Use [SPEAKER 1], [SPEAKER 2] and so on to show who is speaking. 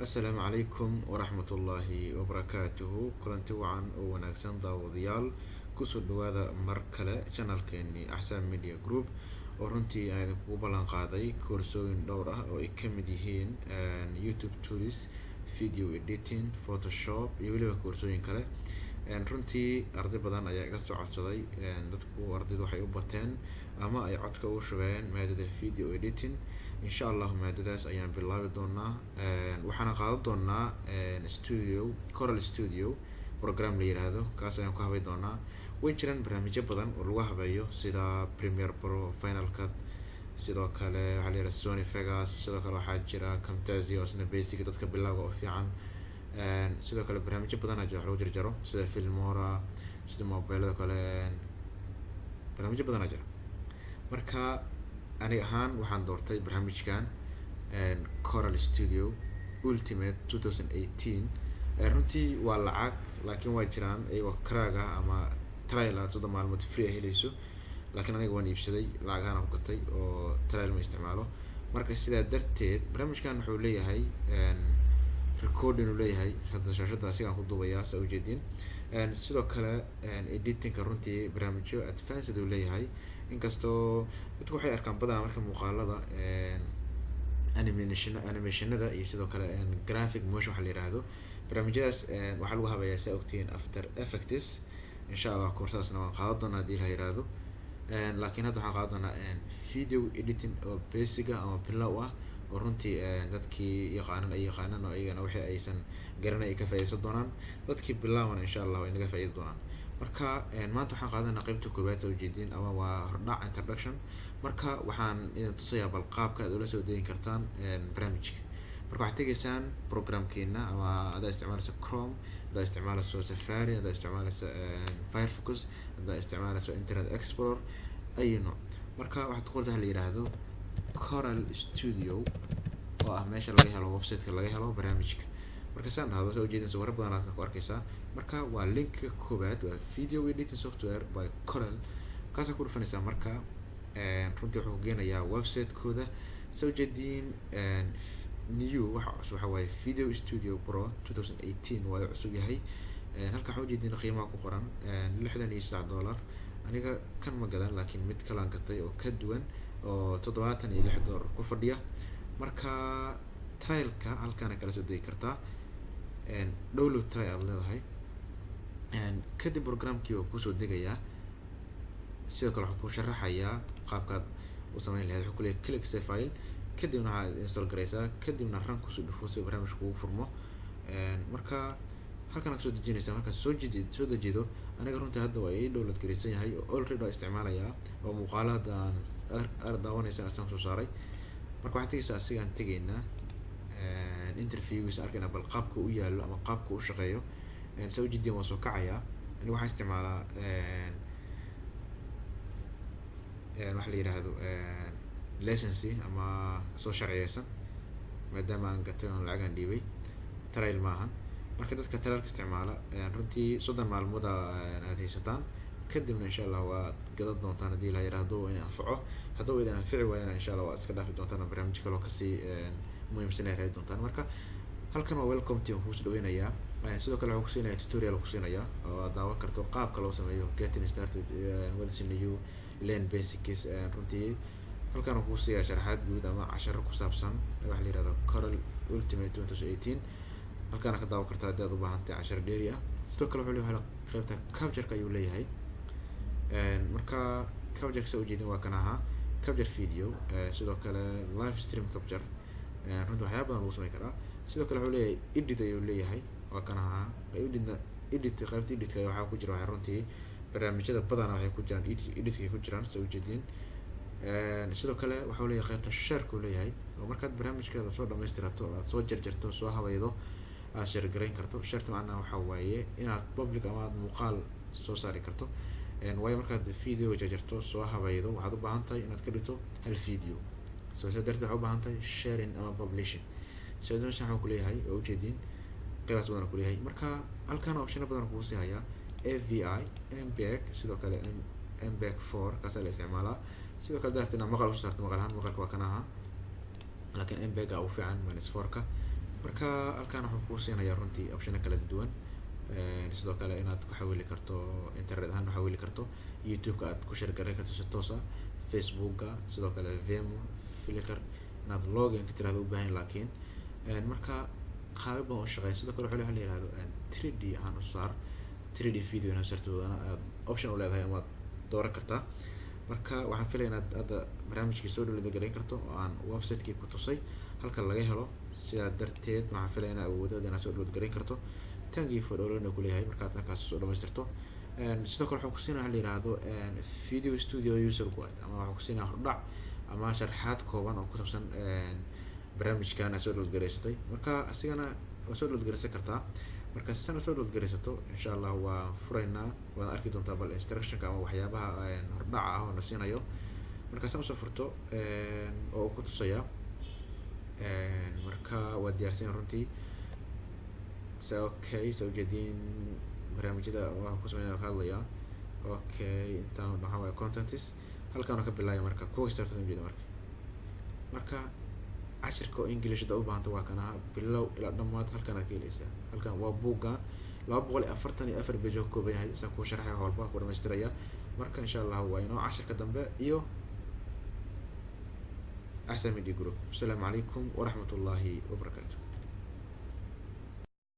[SPEAKER 1] Assalaamu calaykum waraxmatullaahi wabarakaatuhu. Kulanti wacan oo wanaagsan, daawadayaal. Kusoo dhawaada mar kale channelkeeni Axsaan Media Group, oo runtii aan idinkugu ballan qaaday koorsooyin dhowr ah oo ay ka mid yihiin YouTube tools, video editing, Photoshop iyo weliba koorsooyin kale. Runtii arday badan ayaa iga soo codsaday. Dadku ardaydu waxay u bateen ama ay codka ugu shubeen maadada video editing. Insha Allahu maadadaas ayaan bilaabi doonaa, waxaana qaadan doonaa studio Corel Studio program la yiraahdo, kaas ayaan ku habay doonaa. Way jiraan barnaamijyo badan oo lagu habeeyo, sida Premiere Pro, Final Cut, sidoo kale waxaa la yihahda Sony Vegas, sidoo kale waxaa jira Camtasia oo isna basic dadka bilowga oo fiican. Sidoo kale barnaamijyo badan aa jira wax lagu jarjaro, sida Filmora, sida mobilada kale, barnaamijyo badan aa jira. Marka aniga ahaan waxaan doortay barnaamijkan Corel Studio Ultimate 2018. Runtii waa lacag, laakiin waa jiraan iyagoo crack ah ama trial aad 30 maalmood free a helayso, laakiin aniga waan iibsaday, lacag ahaan ku gatay oo trial ma isticmaalo. Marka sidaa darteed barnaamijkan wuxuu leeyahay recording uu leeyahay. Hadda shaashadda asigaan ku duubayaa, saa ujeedin. Sidoo kale editingka runtii barnaamijyo advanced uu leeyahay, inkastoo dadku waxay arkaan badanaa marka muuqaalada animation, animationada iyo sidoo kale graphic motion waxa la yihahdo. Barnaamijyadaas waxaa lagu habeeyaa, saa ogtihiin, After Effects. Insha Allah koorsadaasna waan qaadan doonaa hadii la yihahdo, laakiin hadda waxaan qaadan doonaa video editing oo basic ah ama bilow ah, oo runtii dadkii yaqaanan ay yaqaanaan, oo iyagana wixii aysan garanay ay ka faaideysan doonaan, dadkii bilaawana insha Allah ay naga faaidi doonaan. Marka maanta waxaan qaadanaa qeybta koowaad, soo ujeedin, ama waa hordhac, introduction. Marka waxaan idin tusayaa bal qaabka aad ula soo degin kartaan barnaamijka. Marka waxaad tegaysaan programkeena, ama adaa isticmaalayso Chrome, adaa isticmaalayso Safari, adaa isticmaalayso Firefox, adaa isticmaalayso Internet Explorer, ayu nooc. Marka waxaad qortaa la yiraahdo Corel Studio, oo ah meesha laga helo, websiteka laga helo barnaamijka. Marka saan dhahdo, soo ujeedin, sawirro badan aad ku arkeysaa. Marka waa linka koowaad, waa video editing software by Corel, kaasaa ku dhufanaysaa. Marka runtii wuxuu kugeenayaa website-kooda. Soo ujeediin, new waxa cusub waxa waaye Video Studio Pro 2018, waa cusub yahay. Halka waxaa ujeedin qiimaha ku qoran, $63. Aniga kan ma gadan, laakiin mid kalaan gatay oo ka duwan oo $76 ku fadhiya. Marka trialka halkaana kala soo degi kartaa, download trial aad leedahay, kadib programkii waa kusoo degayaa. Sidoo kale waxuu ku sharaxayaa qaabkaad u sameyn lahayd. Wuxuu kuleeyahay click save file, kadibna waxaad install garaysaa, kadibna run kusoo dhufo si barnaamijka kugu furmo. Marka halkan aad kasoo dejinaysaa. Markaad soo jidi soo dejido, aniga runtii hadda waa ii download garaysan yahay oo already waa isticmaalayaa, oo muuqaalo hadda aan ar daawanaysan asaan soo saaray. Marka waxaad tegeysaa asigaan tegaynaa, interviewgiisa arkayna bal qaabka u yaalo ama qaabka u shaqeeyo. Saa ujeediin, waa soo kacayaa. Aniga waxaan isticmaalaa waxa la yihahdo license ama soo sharciyeysan, maadaama aan gatay oon lacagaan dhiibay, trial maahan. Marka dadka trialka isticmaala, runtii 30 maalmood aad haysataan, kadibna insha Allah waad gadan doontaan haddii la yihahdo idin anfaco. Hadduu idin anfici waayana, insha Allah waad iska dhaafi doontaan oo barnaamij kaloo kasii muhiimsan ay raadi doontaan. Marka halkan waa welcome team, kuusoo dhaweynayaa. Sidoo kale wuxuu kusiinaya tutorial kusiinaya oo aad daawan karto qaabka loo sameeyo, getting started, what is new, learn basics. Runtii halkan wuxuu kusiiyaa sharaxaad guud ama casharo ku saabsan waxa la yihahdo Corel Ultimate 2018. Halkaana ka daawan kartaa haddii aad u baahan tahay casharo dheeri ah. Sidoo kale wuxuu leeyahay qaybta captureka ayuu leeyahay. Marka captureka, saa ujeedin, waa kan ahaa capture video, sidoo kale live stream capture. Runtii waxyaaba badan lagu sameyn karaa. Sidoo kale wuxuu leeyahay edit ayuu leeyahay, waa kan ahaa editna. Edit, qaybta editka waxaa ku jira, waxay runtii barnaamijyada badana waxay ku jiraan editkay ku jiraan, saa ujeedin. Sidoo kale waxau leeyahay qaybta shareka uu leeyahay, oo markaad barnaamijkaada soo dhamaystirato, aad soo jarjarto, soo habaydo, aad share garayn karto. Shareta macnaha waxaa waaye inaad public ama aad muuqaal soo saari karto, waayo markaad video jarjarto, soo habaydo, waxaad u baahan tahay inaad ka dhigto hal video. So sidaa darteed waxaad u baahan tahay sharing ama publishing. So meeshan waxuu kuleeyahay oo ujeedin qeybaas badan kuleeyahay. Marka halkan optiono badan kugu sii hayaa, AVI, MPEG, sidoo kale MPEG 4, kaasaa la isticmaalaa. Sidoo kale daarta inaad maqal usoo saarto, maqal ahaan, maqalka waa kan ahaa, laakiin MPEG a ugu fiican, minus four-ka. Marka halkan wuxuu kuu siinayaa runtii optiono kala duwan. Sidoo kale inaad ku xawili karto internet ahaan, ku xawili karto YouTube-ka, aad ku share garan karto si toos ah Facebooka, sidoo kale Vimeo, Flickr, inaad login ka tirahdo u baahan. Laakiin marka qaabab badan u shaqeeya. Sidoo kale waxa la yihahdo 3D ahaan u saar, 3D video inaad sarto aad option u leedahay ama aad dooran kartaa. Marka waxaan filaya inaad hadda barnaamijkii soo download garayn karto oo aan website-kii ku tusay halka laga helo. Sidaa darteed waxaan filaya inaad awoodada inaad soo download garayn karto. "Thank you for downloading" kuleeyahay markaad halkaas soo dhamaystirto. Sidoo kale waxuu kusiinaya waxa la yihahdo video studio user guide, ama waxuu kusiinaya hordhac ama sharxaad kooban oo ku saabsan barnaamijkan aad soo download garaysatay. Marka asigana waa soo download garaysan kartaa. Marka sidan soo download garaysato, insha Allah waan furaynaa, waad arki doontaa bal instructionka ama waxyaabaha hordhaca ah oo na siinayo. Marka san usoo furto oo uu ku tusaya, marka waa diyaarsan runtii. So okay, soo ujeediin barnaamijyada waxaan ku sameynaya ka hadlayaa. Okay, intaan waxaa waaye contents, halkaan ka bilaaya. Marka kuwa start ujeeda, marka cashirka oo English hadda u baahanta waa kan ahaa bilow ilaa dhamaad halkaan aad ka heleysaa. Halkan waa buuggan 244 page oo ka kooban yahay, isaan kuu sharxaya wax walba ku dhamaystiraya. Marka insha Allah waa inoo cashirka dambe iyo Axsan Media Group. Asalaamu calaykum waraxmat ullaahi wabarakaatu.